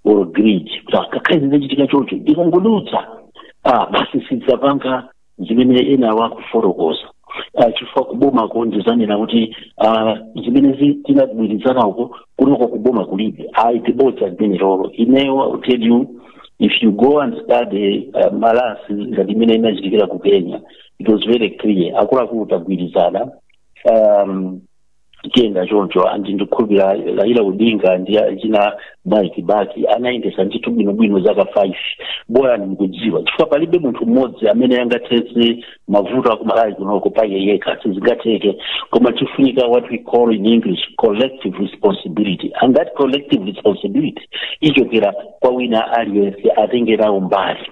or greed, kuti ngakhale zinachitika chocho, ndikangodutsa, basi, sidzapanga zimene ena wakufotokoza, chifukwa kubomako ndizanena kuti zimene tinagwirizana uko, kunoko kuboma kulibe. Ayi, tibodza limene lolo. Ineyo, I'll tell you, if you go and study ma alliance ngati imene inachitikira ku Kenya, it was very clear, akuluakulu tagwirizana, tiyenda choncho, and ndikhulupira Raila Odinga ndi achina Mwai Kibaki anayendesa ndithu bwinobwino zaka 5. Bola ndikudziwa, chifukwa palibe munthu mmodzi amene angathetse mavuto akuMalawi kunoko pa iye yekha, sizingatheke, koma chifunika what we call in English collective responsibility, and that collective responsibility ichokera kwa wina aliyense atengerawo mbali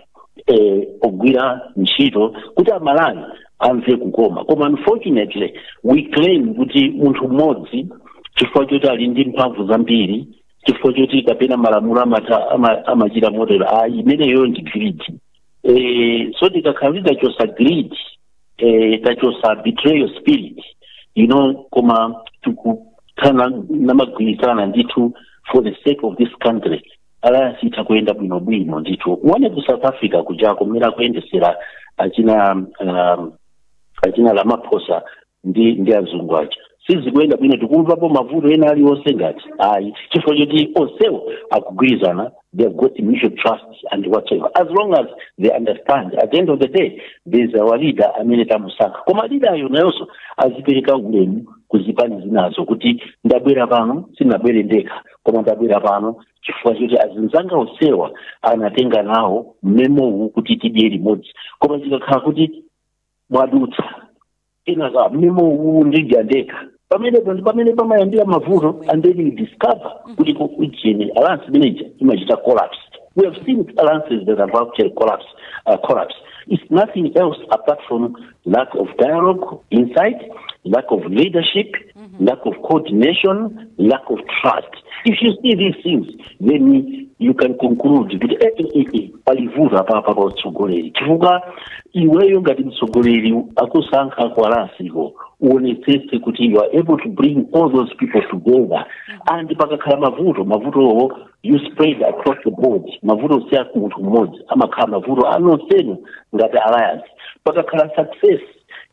ogwira ntchito kuti aMalawi amve kukoma. Koma unfortunately we claim kuti munthu mmodzi, chifukwa choti ali ndi mphamvu zambiri, chifukwa choti kapena malamulo amachita motero, ayi, imeneyo ndi greed. So tikakhala kuti tachosa greed, tachosa betrayal spirit, koma tikukhala namagwirizana ndithu for the sake of this country, alliance itha kuyenda bwinobwino ndithu. Uone ku South Africa kujako mmene akuyendesera achina Ramaphosa ndi azungu aja, sizikuyenda bwino, tikumvapo mavuto ena aliwonse ngati ayi, chifukwa choti onsewo akugwirizana. They have got mutual trust and whatsoever, as long as they understand at the end of the day there's our leader amene tamusankha. Koma leader ayo nayonso azipereka ulemu kuzipani zinazo kuti ndabwera pano, sindinabwere ndekha, koma ndabwera pano chifukwa choti azinzanga onsewa anatenga nawo mmemowu kuti tidye limodzi. Koma zikakhala kuti mwadutsa kenaka mmemowu ndidya ndekha. Pamenepo ndi pamene pamayambira mavuto, and then you discover kuti ujeni alliance manager imachita collapse. We have seen alliances that have actually collapsed. It's nothing else apart from lack of dialogue inside, lack of leadership, lack of coordination, lack of trust. If you see these things, then you can conclude kuti pali vuto apapa pa utsogoleri, chifukwa iweyo ngati mtsogoleri akusankha ku alliance-ko, uonetsetse kuti you are able to bring all those people together, and pakakhala mavuto, mavutowo you spread across the board. Mavuto si a munthu mmodzi, amakhala mavuto anonsenu ngati alliance. Pakakhala success,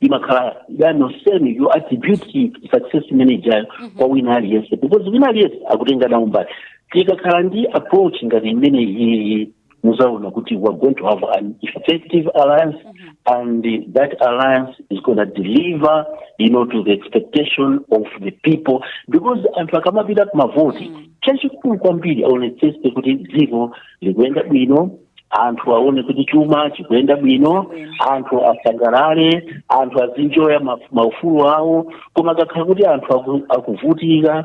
imakhala yanonsenu. You attribute success manager kwa wina aliyense, because wina aliyense akutenga nawo mbali. Tikakhala ndi approach ngati imene iyi, muzaona kuti we're going to have an effective alliance, and that alliance is going to deliver to the expectation of the people, because anthu akamapita kumavoti, chachikulu kwambiri aonetsetse kuti dziko likuyenda bwino, anthu aone kuti chuma chikuyenda bwino, anthu asangalale, anthu azinjoya maufulu awo. Koma akakhala kuti anthu akuvutika,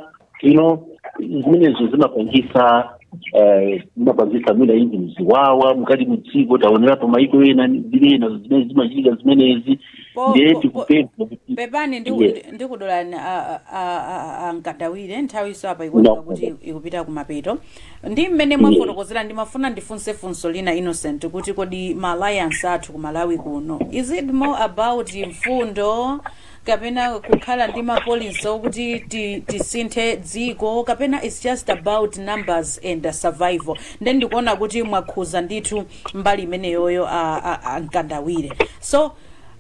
zimenezo zimapangisa mwina izi mziwawa mukati mudziko. Taonerapo maiko ena ndi ena zimene zimachitika zimenezi. Ndiye tikupempha kuti Pepani. Yes. Ndikudolani Mkandawire, nthawi iso apa ikuoneka No. kuti ikupita kumapeto. Ndi mmene mwafotokozera, ndimafuna ndifunse funso lina, Innocent, kuti kodi ma alliance athu ku Malawi kuno, is it more about mfundo kapena kukhala ndi ma policy okuti tisinthe dziko, kapena it's just about numbers and survival? Then ndikuona kuti mwakhuza ndithu mbali imeneyoyo, a Mkandawire. So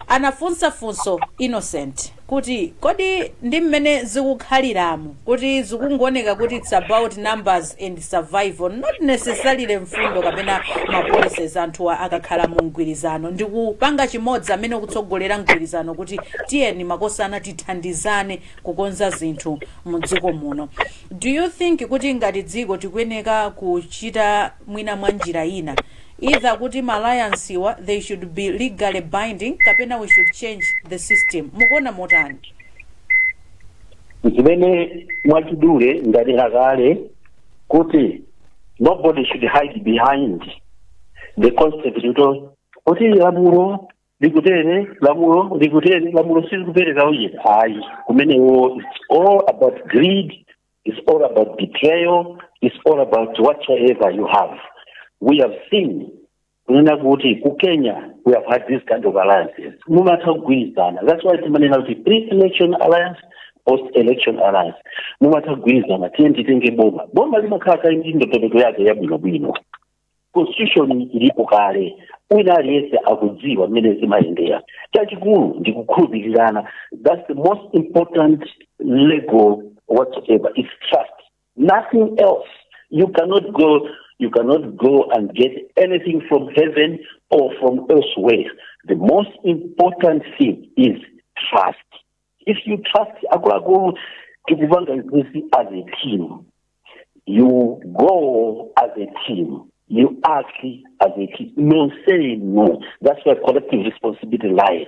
anafunsa funso Innocent kuti kodi ndi mmene zikukhaliramo kuti zikungooneka kuti it's about numbers and survival, not necessarily mfundo kapena ma policies, anthuwa akakhala mu mgwirizano ndikupanga chimodzi amene ukutsogolera mgwirizano kuti tiyeni makosana tithandizane kukonza zinthu mu dziko muno, do you think kuti ngati dziko tikuyeneka kuchita mwina mwa njira ina, either kuti ma alliance wa they should be legally binding, kapena we should change the system? Mukuona motani? Zimene mwachidule ndanena kale kuti nobody should hide behind the concept kuti lamulo likutere, lamulo likutere, lamulo silikupereka uye. Ayi, kumenewo it's all about greed, it's all about betrayal, it's all about whatsoever you have. We have seen kunena kuti ku Kenya we have had this kind of alliances, mumatha kugwirizana. That's why timanena kuti pre-election alliance, post-election alliance, mumatha kugwirizana, tiye titenge boma. Boma limakhala kale ndi ndondomeko yake yabwinobwino, constitution ilipo kale, wina aliyense akudziwa mmene zimayendera. Chachikulu ndi kukhulupirirana. That's the most important legal whatsoever, is trust, nothing else. You cannot go and get anything from heaven or from elsewhere. The most important thing is trust. If you trust, akuluakulu, tikupanga izi as a team, you go as a team, you act as a team, no say no. That's why collective responsibility lies.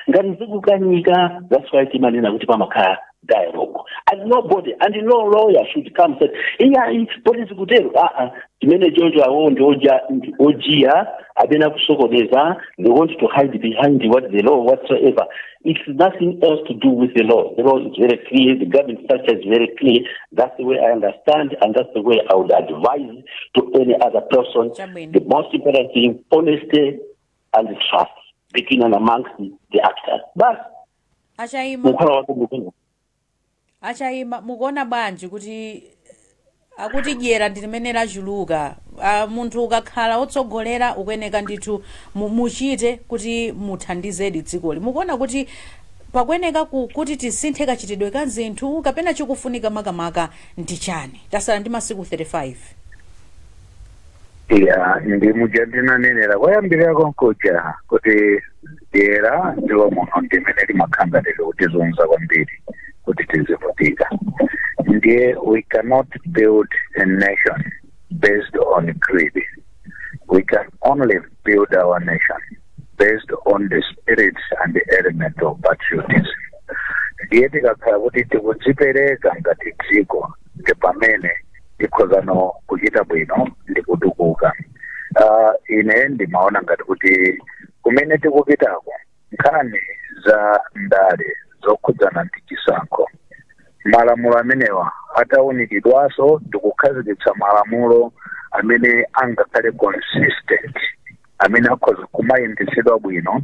Ngati zikukanika, that's why timanena kuti pamakhala dialogue, and nobody and no lawyer should come say, "Iyayi, poti zikutero." Aa, chimene chocho awo ndi oja ndi ojiya amene akusokoneza. They want to hide behind what the law whatsoever. It's nothing else to do with the law. The law is very clear, the government structure is very clear. That's the way I understand, and that's the way I would advise to any other person. Chabwino. The most important thing, honesty and trust between and amongst the actors. Basi. Achayima. Mukhala wake mukulu. Achayima, mukuona bwanji kuti akuti dyera ndi limene lachuluka? Munthu ukakhala wotsogolera ukuyeneka ndithu muchite kuti muthandizedi dzikoli. Mukuona kuti pakuyeneka kuti tisinthe kachitidwe ka zinthu, kapena chikufunika makamaka ndi chani? Tasala ndi masiku 35. Iya, ndi muja ndinanenera kwayambirira konkuja kuti dyera ndilo muno ndimene limakhala lero kutizunza kwambiri kuti tizivutika. Ndiye we cannot build a nation based on greed. We can only build our nation based on the spirit and the element of patriotism. Ndiye tikakhala kuti tikudzipereka ngati dziko, ndi pamene tikhozano kuchita bwino ndi kutukuka. Ine ndimaona ngati kuti kumene tikupitako, nkhani za ndale zokhudzana ndi chisankho, malamulo amenewa atawunikidwanso ndikukhazikitsa malamulo amene angakhale consistent, amene akhoza kumayendetsedwa bwino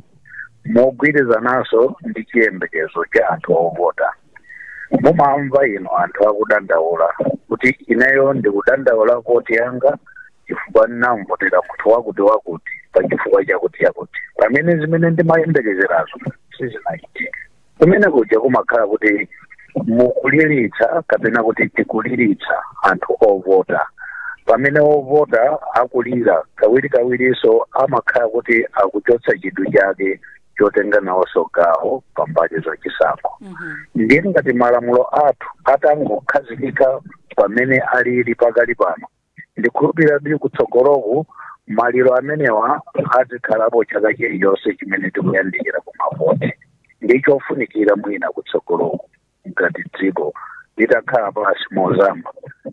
mogwirizananso ndi chiyembekezo cha anthu ovota. Mumamva ino anthu akudandaula kuti ineyo ndikudandaula koti yanga chifukwa ndinamvotera munthu wakuti wakuti pa chifukwa chakuti chakuti, pamene zimene ndimayembekezerazo sizinachitika. Kumene kuja kumakhala kuti mukuliritsa kapena kuti tikuliritsa anthu ovota. Pamene ovota akulira kawiri kawiriso, amakhala kuti akuchotsa chidwi chake chotenga nawonso gawo pambali za chisankho. Ndiye ngati malamulo athu atangokhazikika pamene alili pakali pano, ndikhulupirira kuti kutsogoloku maliro amenewa azikhalapo chaka chilichonse chimene tikuyandikira kumavoti. Ndi chofunikira mwina kutsogoloku ngati dziko litakhala pasi mozama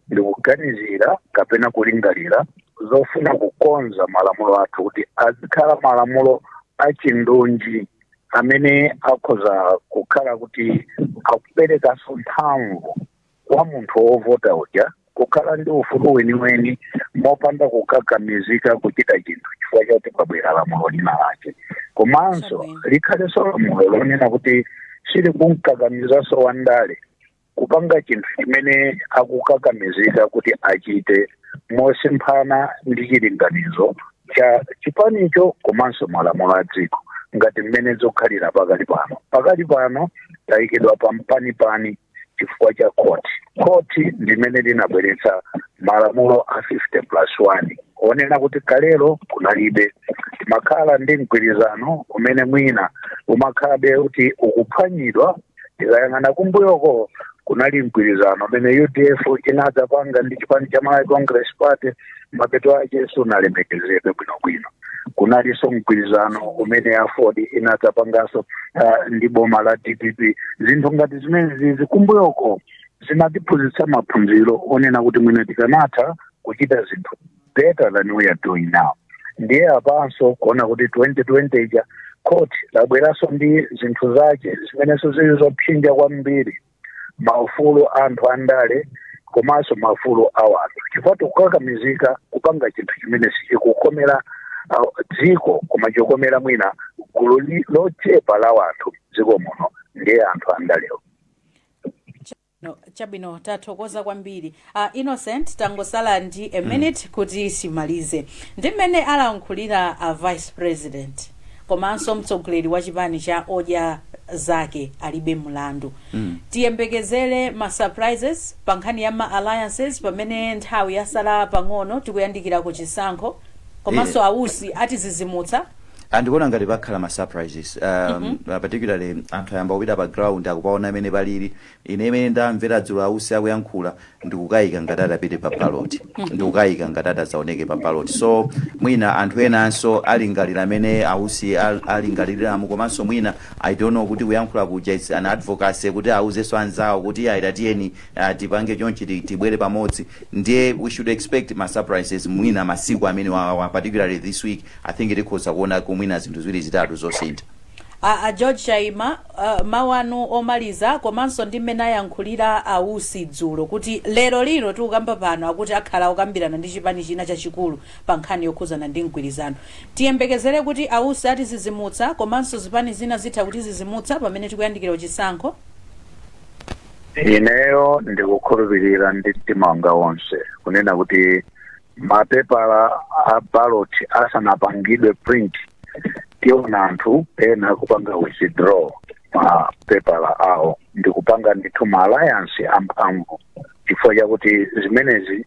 ndikuganizira kapena kulingalira zofuna kukonza malamulo athu kuti azikhala malamulo achindunji amene akhoza kukhala kuti akuperekanso mphamvu kwa munthu wovota uja kukhala ndi ufulu weniweni mopanda kukakamizika kuchita chinthu chifukwa choti pabwera lamulo lina lake. Komanso likhalenso lamulo lonena kuti silikunkakamizaso wandale kupanga chinthu chimene akukakamizika kuti achite mosemphana ndi chilinganizo cha chipanicho komanso malamulo a dziko, ngati mmene zokhalira pakali pano. Pakali pano tayikidwa pampanipani chifukwa cha khoti. Khoti ndimene linabweretsa malamulo a 50 plus 1, onena kuti kalero kunalibe, timakhala ndi mgwirizano umene mwina umakhalabe kuti ukuphwanyidwa. Tikayang'ana kumbuyoko, kunali mgwirizano umene UDF inadzapanga ndi chipani cha Malawi Congress Party, mapeto ake sunalemekezedwe bwinobwino. Kunalinso mgwirizano umene AFORD inadzapanganso ndi boma la DPP. Zinthu ngati zimene zizi kumbuyoko zinatiphunzitsa maphunziro onena kuti mwina tikanatha kuchita zinthu better than we are doing now. Ndiye apanso kuona kuti 2020 ija court labweranso ndi zinthu zake zimenenso zili zopsinja kwambiri maufulu anthu andale komanso maufulu a wanthu, chifukwa tikukakamizika kupanga chinthu chimene sichikukomera dziko koma chikukomera mwina gulu lochepa la wanthu dziko muno, ndiye anthu andalewo. No, chabwino, tathokoza kwambiri. Innocent, tangosala ndi a minute kuti simalize. Ndi mmene alankhulira a Vice President komanso mtsogoleri wa chipani cha Odya Zake Alibe Mlandu, tiyembekezere ma surprises pa nkhani ya ma alliances pamene nthawi yasala pang'ono, tikuyandikira ku chisankho, komanso ausi atizizimutsa? Andikuona ngati pakhala ma surprises, particularly anthu ayamba kupita pa ground, akupaona amene palili. Ine imene ndamvera dzulo ausi akuyankhula, ndikukayika ngati atapite pa ballot, ndikukayika ngati atazaoneke pa ballot. So mwina anthu enanso alingalira amene ausi alingaliriramu. Komanso mwina, I don't know, kuti kuyankhula kuja is an advocacy kuti auzenso anzawo kuti ayi, tiyeni tipange chonchi, tibwere pamodzi. Ndiye we should expect ma surprises mwina masiku amene wawa, particularly this week. I think tikhoza kuona kumwina zinthu ziwiri zitatu zosintha. A George Chaima, mawu anu omaliza, komanso ndi mmene ayankhulira ausi dzulo kuti lero lino tikukamba pano akuti akhala akukambirana ndi chipani china chachikulu pa nkhani yokhuzana ndi mgwirizano, tiyembekezere kuti ausi atizizimutsa komanso zipani zina zitha kutizizimutsa pamene tikuyandikira chisankho? Ineyo ndikukhulupirira ndi mtima wanga wonse kunena kuti mapepala a ballot asanapangidwe print, tiona anthu ena kupanga withdraw mapepala awo ndikupanga ndithu ma alliance amphamvu, chifukwa chakuti zimenezi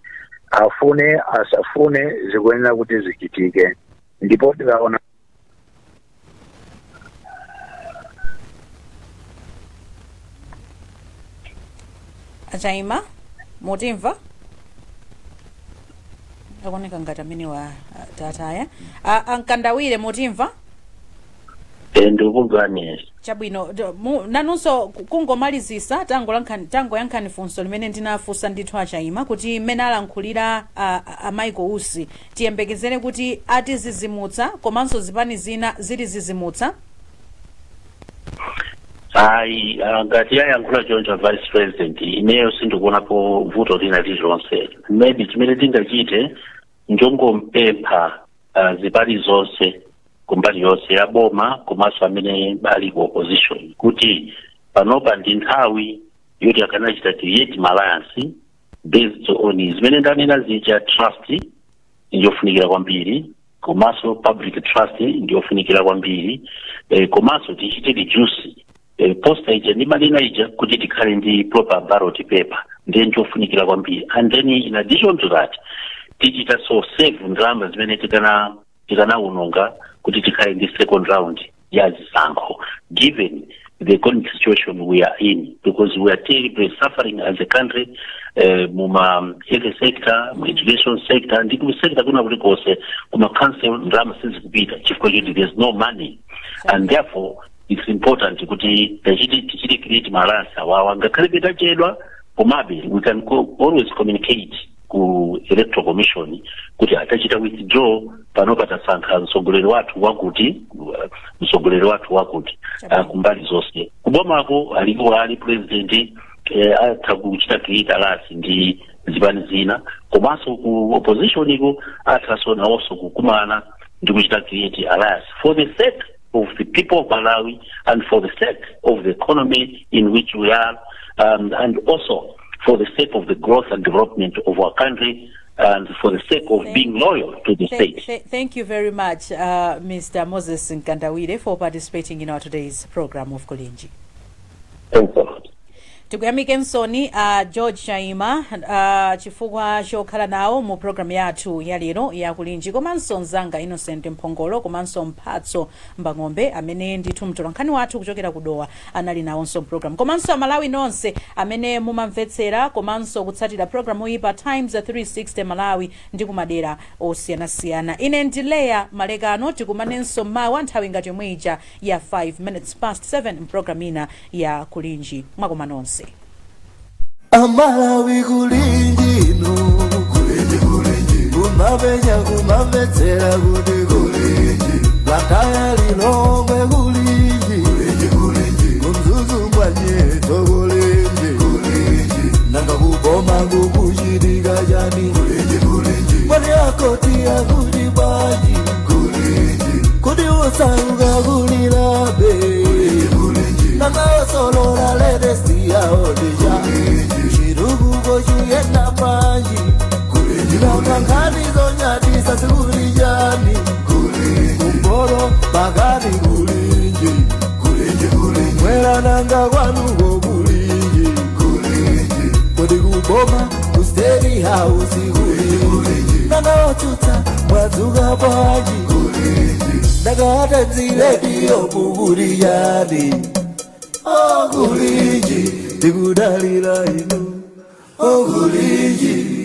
afune asafune zikuyenera kuti zichitike. Ndipo tikaona Achaima, mutimva? Akuoneka ngati amene wa tataya. Ankandawire, mutimva? Ndikukumvani. Chabwino. Nanunso kungomalizisa, tangoyankhani funso limene ndinafunsa ndithu aChaima, kuti mmene alankhulira a Michael Usi, tiyembekezere kuti atizizimutsa komanso zipani zina zilizizimutsa? Ayi, ngati yayankhula choncho Vice President, ineyo sindikuonapo vuto lina lililonse. Maybe chimene tingachite njongompempha zipani zonse, kumbali yonse ya boma komanso amene ali ku opposition, kuti panopa ndi nthawi yoti akanachita create alliance based on zimene ndanena zija. Trust ndiyofunikira kwambiri, komanso public trust ndiyofunikira kwambiri, komanso tichite reduce poster ija ndi manena ija kuti tikhale ndi proper ballot paper, ndiye njofunikira kwambiri. And then in addition to that, tichita so save ndalama zimene tikanawononga kuti tikhale ndi second round ya zisankho, given the economic situation we are in, because we are terribly suffering as a country, muma health sector, mu education sector ndi ku sector kuna kulikonse. Kuma council ndalama sizikupita chifukwa choti there's no money, and therefore it's important kuti tichite create ma alliance awawa. Ngakhale petachedwa, komabe we can always communicate ku Electoral Commission kuti atachita withdraw, pano patasankha mtsogoleri wathu wakuti, mtsogoleri wathu wakuti, kumbali zonse. Kubomako alipo ali president, atha kuchita create alliance ndi zipani zina, komanso ku opposition iko athaso nawonso kukumana ndi kuchita create alliance for the sake of the people of Malawi and for the sake of the economy in which we are, and also for the sake of the growth and development of our country and for the sake of being loyal to the state. Thank you very much, Mr. Moses Nkandawire, for participating in our today's program of Kulinji. Thanks a lot. Tikuyamikensoni George Chaima chifukwa chokhala nawo mu programu yathu ya lero ya Kulinji, komanso mzanga Innocent Mphongolo, komanso Mphatso Mbang'ombe amene ndithu mtolankhani wathu kuchokera kuDowa anali nawonso mpulogalamu, komanso Amalawi nonse amene mumamvetsera komanso kutsatira programu iyi pa Times 360 Malawi ndi kumadera osiyanasiyana. Ine ndi Leya Malekano. Tikumanenso mawa nthawi ngati yomwe ija ya 5 minutes past 7 mpulogalamu ina ya Kulinji. Mwakoma nonse. Amalawi, kulinji inu, kulinji, kulinji, kumapenya kumamvetsera kuti kulinji, Blantyre, Lilongwe, kulinji, kulinji, kulinji, kuMzuzu mwanyeto, kulinji, kulinji, nanga kuboma kukuchitika chani? Kulinji, kulinji, mwani akoti akuti bwanji? Kulinji, kuti usauka kulilabe? Kulinji, nanga osolola latest yaodija chirukuko chiyenda panji? Nanga nkhani zonyadisa zikulijani? Kumporo pakati, kulinji, mwera nanga kwanuko, kulinji, kodi kuboma ku State House, kulinji, nanga otsutsa mwadzuka bwanji? Nanga atanzilediyo kukuliyani? Oh, kulinji, tikudalira inu. Oh, kulinji.